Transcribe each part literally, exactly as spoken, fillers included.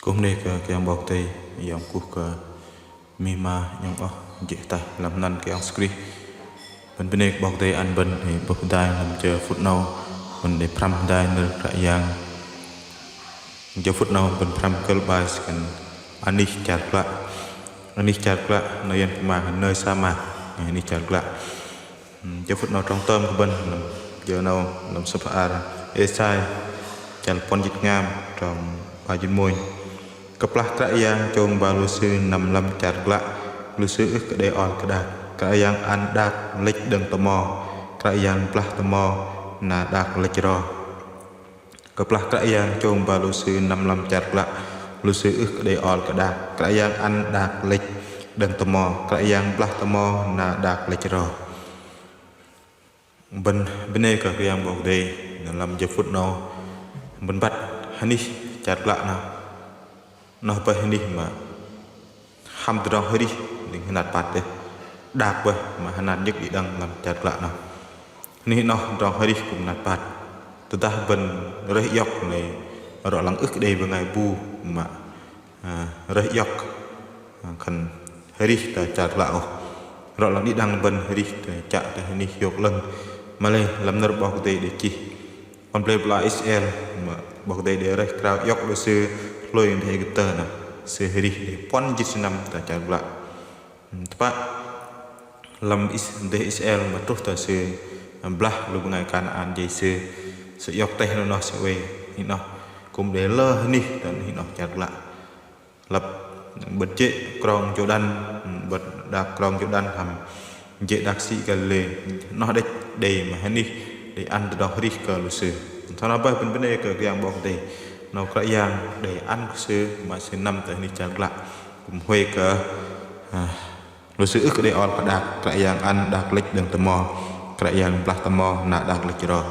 Kŭm bơnê kơ Kră Yang 'Bok Kei-Dei, Yang kuh kơ mih ma nhŏng oh jê̆ ataih lăm anăn Kră Yang Yêsu Krist. Bơ̆n bơnê kơ 'Bok Kei-Dei ăn bơ̆n hei bơ̆ hơdai lăm jơ phŭt 'nâu, bơ̆n đei pơhrăm hơdai nơ̆r Kră Yang. Jơ phŭt 'nâu bơ̆n pơhrăm kơ̆l bai sư khan: Anih char glă. Anih char glă, nơ̆r Yuăn pơma khan nơi sa mạc. Anih char glă. Jơ phŭt 'nâu trong tơm kơ bơ̆n lăm jơ 'nâu lăm sơ̆p hla bơar Êsai chăl puăn jĭt tơhngam trong 'bar jĭt mônh. Kơplah Kră Yang chông ba lu sư năm lăm char glă, lu sư ưh kơ đei ol kơ đak. Kră Yang ăn đak lĕch đơ̆ng tơmo, Kră Yang blah tơmo na đak lĕch ro. Kơplah Kră Yang chông ba lu sư năm lăm char glă, lu sư ưh kơ đei ol kơ đak. Kră Yang ăn đak lĕch đơ̆ng tơmo, Kră Yang blah tơmo na đak lĕch ro. Bơ̆n bơnê kơ Kră Yang 'Bok Kei-Dei, na lăm jơ phŭt 'nâu bơ̆n băt hơnih char glă 'nâu. Noh bơih hơnih mă hăm tơdrong hơrih đĭ hơnat pat dêh. Đak bơih mă hơnat nhơ̆k đĭ đăng lăm char glă 'nâu. Hơnih noh tơdrong hơrih kŭm hơnat pat. Tơdah bơ̆n rơih iŏk 'nâu, rŏ lăng ưh kơ đei bơngai bu mă, ơ, rơih iŏk, ơ, khan hơrih tơ char glă ôh. Rŏ lăng đĭ đăng bơ̆n hơrih tơ chă tơ hơnih hiôk 'lơ̆ng. Mă lei lăm nơ̆r 'Bok Kei-Dei đei chih, kon pơlei pơla Israel mă 'Bok Kei-Dei đei rơih krao iŏk lu sư hlôi dêh Êgiptơ 'nâu, sư hơrih đei puăn jĭt sơnăm tơ char glă. Tơpă lăm Is-, dêh Israel mă truh tơ sư blah lu bơngai Kanaan jei sư, sư iŏk teh lu noh sư oei, hơnih noh kŭm đei lơ hơnih tơ hơnih noh char glă. Lăp bơ̆t jê̆ krong Jôrđan, bơ̆t đak krong Jôrđan hăm jê̆ đak sĭ Galilê, noh đĕch đei mă hơnih đei ăn tơdrong hơrih kơ lu sư. Thoi noh bơih bơ̆n bơnê kơ Kră Yang 'Bok Kei-Dei, 'nâu Kră Yang đei ăn kơ sư mă sư năm tơ hơnih char glă, kŭm huay kơ, ơ, lu sư ưh kơ đei ol kơ đak. Kră Yang ăn đak lĕch đơ̆ng tơmo, Kră Yang blah tơmo na đak lĕch ro.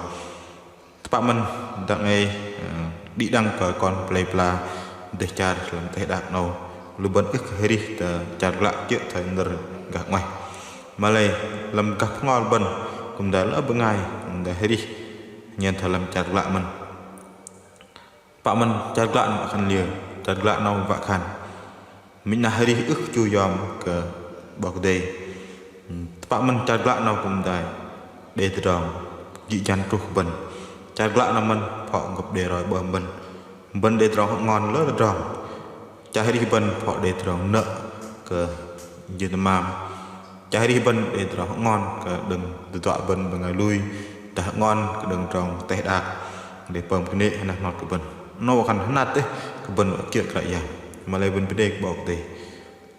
Tơpă mơ̆n dang ei, ơ, đĭ đăng kơ kon pơlei pơla dêh char lăm teh đak 'nâu, lu bơ̆n ưh kơ hơrih tơ char glă kiơ̆ thoi nơ̆r gah 'nguaih. Mă lei lăm gah bơhngol bơ̆n kŭm đei lơ bơngai kŭm đei hơrih nhen thoi lăm char glă mơ̆n. Tơpă mơ̆n char glă 'nâu mă khan liơ, char glă 'nâu wă khan minh 'nu hơrih ưh kơ chu yom kơ 'Bok Kei-Dei. Tơpă mơ̆n char glă 'nâu kŭm đei đei tơdrong jĭ jăn truh bơ̆n. Char glă 'nâu mơ̆n phŏ gơ̆p đei roi 'bơm bơ̆n. Bơ̆n đei tơdrong hơ'ngon lơ tơdrong. Char hơrih bơ̆n phŏ đei tơdrong nơ̆ kơ jên tơmam. Char hơrih bơ̆n đei tơdrong hơ'ngon kơ đơ̆ng tơduă bơ̆n bơngai lui, dah hơ'ngon kơ đơ̆ng tơdrong teh đak đei pơm kơnê̆ hơnat hơnot kơ bơ̆n. 'Nâu wă khan hơnat dêh kơ bơ̆n wă kiơ̆ Kră Yang. Mă lei bơ̆n bơnê kơ 'Bok Kei-Dei.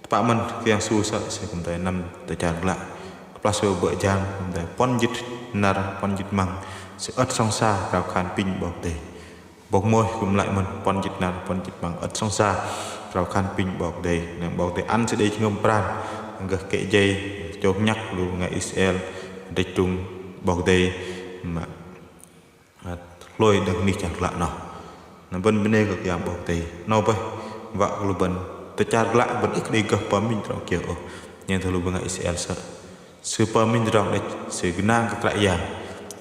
Tơpă mơ̆n Kră Yang Yêsu sơ̆ sư kŭm đei năm tơ char glă. Kơplah sư bơ̆ jang kŭm đei puăn jĭt năr puăn jĭt măng, sư ơ̆t sŏng sa krao khan apinh 'Bok Kei-Dei. 'Bok Môis kŭm lei mơ̆n, puăn jĭt năr puăn jĭt măng ơ̆t sŏng sa krao khan apinh 'Bok Kei-Dei. Năng 'Bok Kei-Dei ăn sư đei jơhngơ̆m pran gơh kĕ jei chông nhăk lu bơngai Israel đĕch đơ̆ng 'Bok Kei-Dei mă, ơ, hlôi đơ̆ng hơnih char glă noh. Na bơ̆n bơnê kơ Kră Yang 'Bok Kei-Dei. 'Nâu bơih wă kơ lu bơ̆n tơ char glă bơ̆n ưh kơ đei gơh pơm minh tơdrong kiơ ôh. Nhen thoi lu bơngai Israel sơ̆, sư pơm minh tơdrong đĕch, sư gơnang kơ Kră Yang.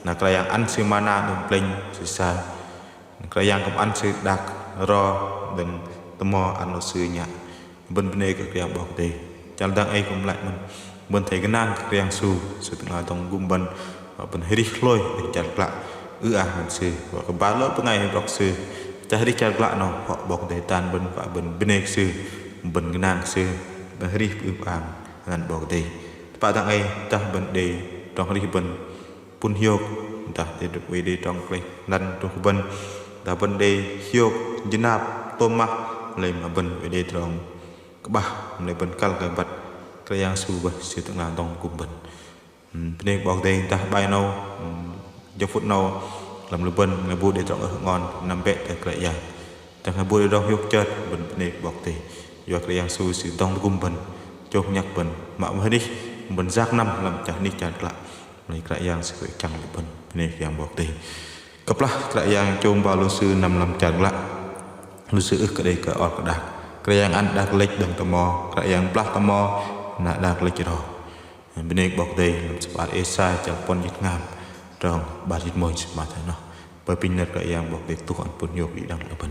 Na Kră Yang ăn sư mana đơ̆ng plĕnh sư sa. Kră Yang kŭm ăn sư đak ro đơ̆ng tơmo ăn lu sư nhă. Bơ̆n bơnê kơ Kră Yang 'Bok Kei-Dei. Chăl dang ei kŭm lei mơ̆n, bơ̆n athei gơnang kơ Kră Yang Yêsu, Sư tơ'ngla dŏng tơgŭm bơ̆n, wă bơ̆n hơrih hlôi đơ̆ng char glă ư-ang kơ Sư, wă kơ ba lơ bơngai hơbrŏk Sư. Char hơrih char glă 'nâu phŏ 'Bok Kei-Dei dan bơ̆n, wă bơ̆n bơnê kơ Sư, bơ̆n gơnang kơ Sư, bơ̆n hơrih pơư pơang anăn 'Bok Kei-Dei. Tơpă dang ei dah bơ̆n đei tơdrong hơrih bơ̆n pŭn hiôk, dah đei oei đei tơdrong klaih lăn truh kơ bơ̆n, dah bơ̆n đei hiôk jơnap tôm mă, lei mă bơ̆n oei đei tơdrong kơ'bah, mă lei bơ̆n kăl kơ băt Kră Yang Yêsu bơih Sư tơ'ngla dŏng tơgŭm bơ̆n. Bơnê kơ 'Bok Kei-Dei, dah bai 'nâu, jơ phŭt 'nâu, lăm lu bơ̆n, bơngai bu đei tơdrong ưh kơ hơ'ngon, năm bĕ tơ Kră Yang. Dah bơngai bu đei tơdrong hiôk chơt, bơ̆n bơnê kơ 'Bok Kei-Dei. Yua Kră Yang Yêsu Sư dŏng tơgŭm bơ̆n, chông nhăk bơ̆n, mă mă hơnih, bơ̆n yak năm lăm char hơnih char glă. Mă lei Kră Yang Sư oei achăng lu bơ̆n, bơnê kơ Yang 'Bok Kei-Dei. Kơplah Kră Yang chông ba lu sư năm lăm char glă, lu sư ưh kơ đei kơ ol kơ đak. Kră Yang ăn đak lĕch đơ̆ng tơmo, Kră Yang blah tơmo, na đak lĕch ro. Bơnê kơ 'Bok Kei-Dei, lăm sơ̆p hla bơar Êsai chăl puăn jĭt tơhngam, trong 'bar jĭt mônh sư pơma thoi noh. Bơih apinh nơ̆r Kră Yang 'Bok Kei-Dei tuh ăn pŭn hiôk đĭ đăng lu bơ̆n.